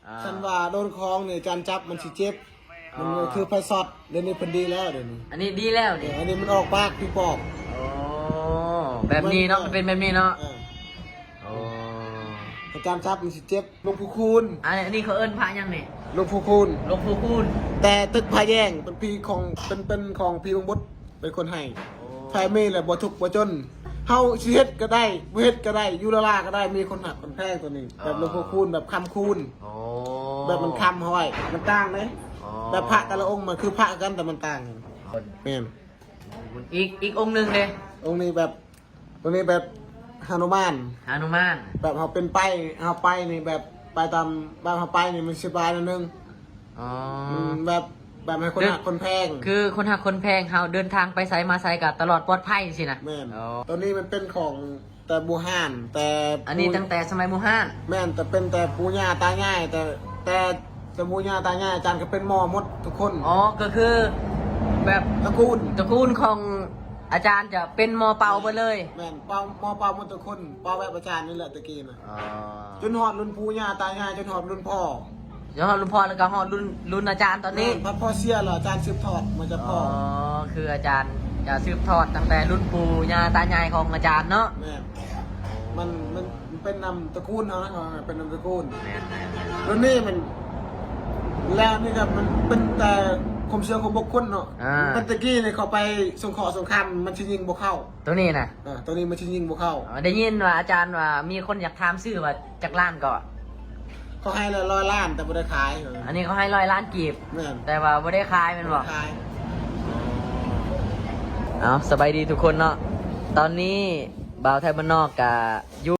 ອ່າ ຄັນວ່າໂດນຂອງນີ້ ອາຈານຈັບມັນຊິເຈັບ ມັນຄືໄຟຊັອດ. ດຽວນີ້ເພິ່ນດີແລ້ວ ດຽວນີ້ ອັນນີ້ດີແລ້ວນີ້ ເອີ ອັນນີ້ມັນອອກປາກຜີປອບ. ອໍ ແບບນີ້ເນາະ ມັນເປັນແບບນີ້ເນາະ. ເອີ ອໍ ອາຈານຈັບມັນຊິເຈັບ. ຫຼວງປູ່ຄູນ ອັນ ອັນນີ້ເຂົາເອີ້ນພະຫຍັງນີ້? ຫຼວງປູ່ຄູນ ຫຼວງປູ່ຄູນ ແຕ່ຕຶກພະແຍງ ເປັນຜີຂອງ ເປັນ ເປັນຂອງຜີບັງບົດ ເປັນຄົນໃຫ້. ອໍ ໃຜມີແລ້ວບໍ່ທຸກບໍ່ຈົນ ເຮົາຊິເຮັດກໍໄດ້ ບໍ່ເຮັດກໍໄດ້ ຢູ່ລາລາກໍໄດ້ ມີຄົນຮັກຄົນແພງ. ຕົວນີ້ແບບ ອໍ ຫຼວງປູ່ຄູນ ແບບຄຳຄູນ. ອໍ ແບບມັນຄຳເຮົາໄວ້ ມັນຕ່າງເດ້. ອໍ ແບບພະແຕ່ລະອົງມັນຄືພະຄືກັນ ແຕ່ມັນຕ່າງ. ແມ່ນ. ອີກ ອີກອົງໜຶ່ງເດ້? ອົງນີ້ແບບ ຕົວນີ້ແບບຮະນຸມານ ຮະນຸມານ ແບບເຮົາເປັນໄປ ເຮົາໄປນີ້ແບບໄປຕາມ ແບບເຮົາໄປນີ້ມັນສະບາຍໜ້ອຍໜຶ່ງ. ອໍ ອືມ ແບບ ແບບໃຫ້ຄົນຮັກຄົນແພງ ຄືຄົນຮັກຄົນແພງເຮົາເດີນທາງໄປໃສມາໃສກໍຕະຫຼອດປອດໄພຊີ້ນະ. ແມ່ນ. ອໍ ຕົວນີ້ມັນເປັນຂອງແຕ່ບູຮານ ແຕ່ ອັນນີ້ຕັ້ງແຕ່ສະໄໝບູຮານ. ແມ່ນ ແຕ່ເປັນແຕ່ປູ່ຍ່າຕາຍາຍ ແຕ່ ແຕ່ ແຕ່ປູ່ຍ່າຕາຍາຍອາຈານກໍເປັນໝໍໝົດທຸກຄົນ. ອໍ ກໍຄືແບບຕະກູນ ຕະກູນຂອງອາຈານຈະເປັນໝໍເປົ່າເບິດເລີຍ. ແມ່ນ ເປົ່າ ໝໍເປົ່າໝົດທຸກຄົນ ເປົ່າແບບອາຈານນີ້ແຫຼະແຕ່ກີ້ນະ. ອໍ ຈົນຮອດລຸ້ນປູ່ຍ່າຕາຍາຍ ຈົນຮອດລຸ້ນພໍ່ ຈົນຮອດລຸ້ນພໍ່ ແລ້ວກໍຮອດລຸ້ນ ລຸ້ນອາຈານຕອນນີ້. ແມ່ນ ພັດພໍ່ເສຍແລ້ວອາຈານສືບທອດມາຈາກພໍ່. ອໍ ຄືອາຈານຈະສືບທອດຕັ້ງແຕ່ລຸ້ນປູ່ຍ່າຕາຍາຍຂອງອາຈານເນາະ. ແມ່ນ ມັນ ມັນ ເປັນນຳຕະກູນເຮົານະ ເປັນນຳຕະກູນ. ແມ່ນໆ ລຸ້ນນີ້ມັນ ແລ້ວນີ້ກໍມັນເປັນແຕ່ຄວາມເຊື່ອຂອງບຸກຄົນເນາະ. ອ່າ ມັນແຕ່ກີ້ນີ້ເຂົາໄປສົງເຄາະສົງຄາມ ມັນຊິຍິງບໍ່ເຂົ້າ ຕົວນີ້ນະ. ເອີ ຕົວນີ້ມັນຊິຍິງບໍ່ເຂົ້າ. ອໍ ໄດ້ຍິນວ່າອາຈານວ່າມີຄົນຢາກຖາມຊື້ວ່າຈັກລ້ານກໍ? ເຂົາໃຫ້ແລ້ວຮ້ອຍລ້ານ ແຕ່ບໍ່ໄດ້ຂາຍ. ເອີ ອັນນີ້ເຂົາໃຫ້ຮ້ອຍລ້ານກີບ. ແມ່ນ ແຕ່ວ່າບໍ່ໄດ້ຂາຍແມ່ນບໍ່? ຂາຍ. ເອົາ ສະບາຍດີທຸກຄົນເນາະ ຕອນນີ້ບ່າວໄທບ້ານນອກກະ